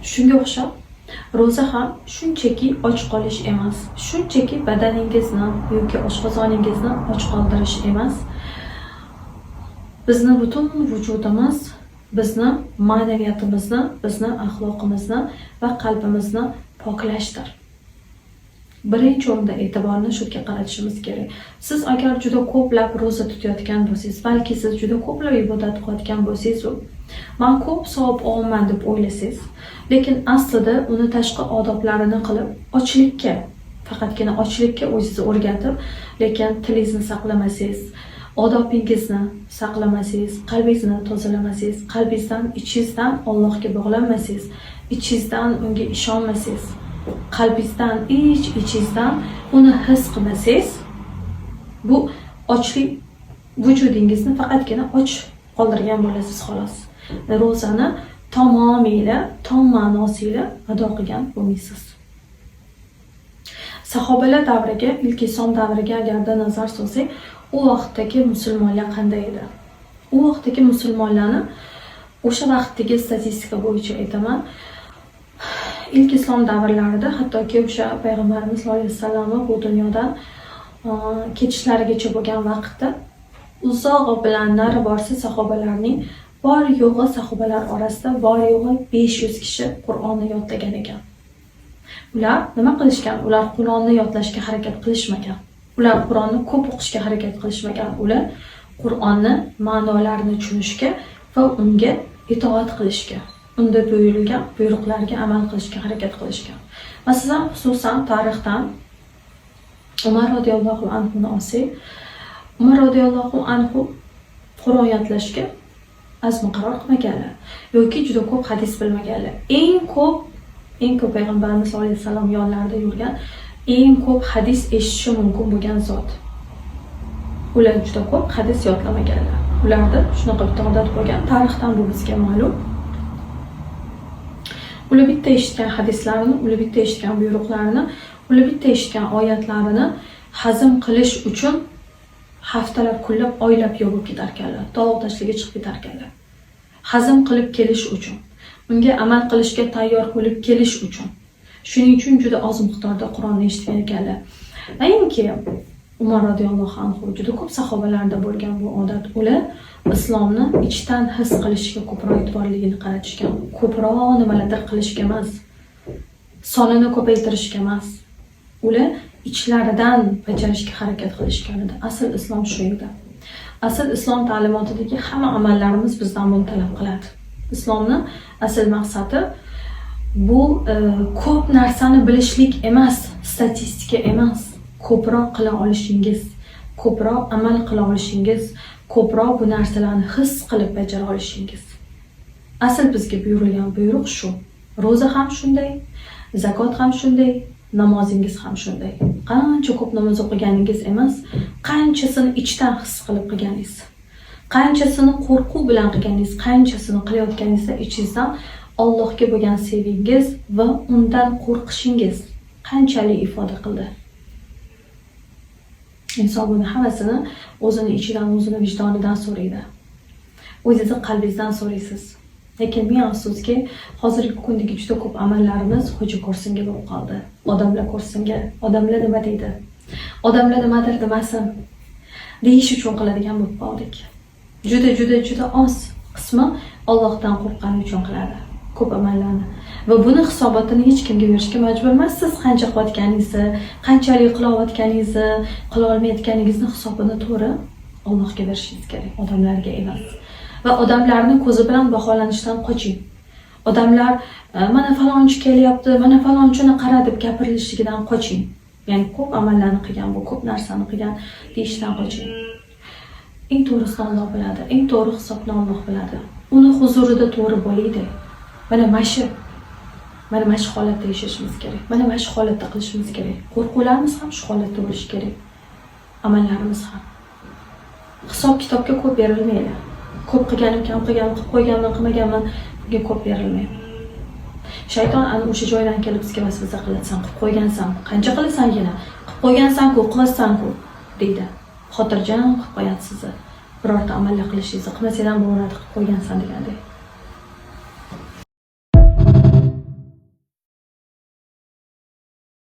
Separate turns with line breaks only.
Shunga o'xshab ro'za ham shunchaki och qolish emas, shunchaki badaningizni yoki oshqozoningizni och qoldirish emas. Bizni butun vujudimiz, bizni ma'naviyatimizni, bizni axloqimizni va qalbimizni poklashdir. Birinchi o'rinda e'tiborni shu yerga qaratishimiz kerak. Siz agar juda ko'plab ro'za tutayotgan bo'lsangiz, balki siz juda ko'plab ibodat qilayotgan bo'lsangiz, man ko'p savob olaman deb o'ylasangiz, lekin aslida uni tashqi odoblarini qilib, ochlikka, faqatgina ochlikka o'zingizni o'rgatib, lekin tilingizni saqlamasangiz, odobingizni saqlamasangiz, qalbingizni tozalamasangiz, qalbingizdan, ichingizdan Allohga bog'lanmasangiz, ichingizdan unga ishonmasangiz, qalbingizdan, ich ichingizdan uni his qilmasangiz, bu ochlik vujudingizni faqatgina och qoldirgan bo'lasiz, xolos. Ro'zani tamomiyla, tom ma'nosiyla ado qilgan bo'lmaysiz. Sahobalar davriga, ilk islom davriga agarda nazar solsak, u vaqtdagi musulmonlar qanday edi? U vaqtdagi musulmonlarni o'sha vaqtdagi statistika bo'yicha aytaman. Ilk islom davrlarida, hattoki o'sha payg'ambarimiz sollallohu alayhi vasallamni bu dunyodan ketishlarigacha bo'lgan vaqtda uzog'i bilan nari borsa sahobalarning bor yo'g'i, sahobalar orasida bor yo'g'i 500 kishi Qur'onni yodlagan ekan. Ular nima qilishgan? Ular Qur'onni yodlashga harakat qilishmagan. Ular Qur'onni ko'p o'qishga harakat qilishmagan. Ular Qur'onni ma'nolarini tushunishga va unga itoat qilishga, unda buyurilgan buyruqlarga amal qilishga harakat qilishgan. Masalan, xususan tarixdan Umar roziyallohu anhuni olsak, Umar roziyallohu anhu Qur'on yodlashga azmi qaror qilmaganlar yoki juda ko'p hadis bilmaganlar. Eng ko'p payg'ambarimiz sollallohu alayhi vasallam yonlarida yurgan, eng ko'p hadis eshitishi mumkin bo'lgan zot. Ular juda ko'p hadis yodlamaganlar. Ularda shunaqa bitta odat bo'lgan, tarixdan bu bizga ma'lum. Ular bitta eshitgan hadislarini, ular bitta eshitgan buyruqlarini, ular bitta eshitgan oyatlarini hazm qilish uchun haftalab, kunlab, oylab yo'l bo'lib ketarkanlar, tog' toshlarga chiqib ketarkanlar. Hazm qilib kelish uchun, unga amal qilishga tayyor bo'lib kelish uchun. Shuning uchun juda oz miqdorda Qur'onni eshitgan ekanlar. Nainki Umar roziyallohu anhu, juda ko'p sahobalarda bo'lgan bu odat. Ular islomni ichdan his qilishga ko'proq e'tiborligini qaratishgan. Ko'proq nimalardir qilishga emas, sonini ko'paytirishga emas. Ular ichlaridan bajarishga harakat qilishgan edi. Asl islom shu edi. Asl islom ta'limotidagi hamma amallarimiz bizdan buni talab qiladi. Islomni asl maqsadi bu ko'p narsani bilishlik emas, statistika emas. Ko'proq qila olishingiz, ko'proq amal qila olishingiz, ko'proq bu narsalarni his qilib bajara olishingiz. Asl bizga buyurilgan buyruq shu. Ro'za ham shunday, zakot ham shunday, namozingiz ham shunday. Qancha ko'p namoz o'qiganingiz emas, qanchasini ichdan his qilib qilganingiz, qanchasini qo'rquv bilan qilganingiz, qanchasini qilayotganingizda ichingizdan Allohga bo'lgan sevgingiz va undan qo'rqishingiz qanchalik ifoda qildi. Inson buni hammasini o'zini ichidan, o'zini vijdonidan so'raydi. O'zingizni qalbingizdan so'raysiz. Lekin ming afsuski, hozirgi kundagi juda ko'p amallarimiz xo'ja ko'rsinga bo'lib qoldi. Odamlar ko'rsinga, odamlar nima deydi? Odamlar nimadir demasin deyish uchun qiladigan bo'lib qoldik. Juda juda juda oz qismi Allohdan qo'rqqani uchun qiladi ko'p amallarni. Va buni hisobotini hech kimga berishga majbur emassiz. Qancha qilayotganingizni, qanchalik qilayotganingizni, qila olmayotganingizni hisobini to'g'ri Allohga berishingiz kerak, odamlarga emas. Va odamlarni ko'zi bilan baholanishdan qoching. Odamlar mana falonchi kelyapti, mana falonchini qara deb gapirilishidan qoching. Ya'ni ko'p amallarni qilgan, bu ko'p narsani qilgan deyishdan qoching. Eng to'g'risini Alloh biladi, eng to'g'ri hisobni Alloh biladi. Uni huzurida to'g'ri bo'laydi. Mana shu holatda yashashimiz kerak. Mana shu holatda qilishimiz kerak. Qo'rquvlarimiz ham shu holatda bo'lishi kerak. Amallarimiz ham. Hisob kitobga ko'p berilmaydi. Ko'p qilganim, kam qilganim, qilib qo'yganman, qilmaganman, bunga ko'p berilmaydi. Shayton ana o'sha joydan kelib bizga vasvasa qiladi. San qilib qo'ygansan, qancha qilasan yana? Qilib qo'ygansan-ku, qilasan-ku deydi. Xotirjam qilib qo'yadi sizni. Birorta amallar qilishingizni, qilmasangiz ham bo'laveradi, qilib qo'ygansan degandek.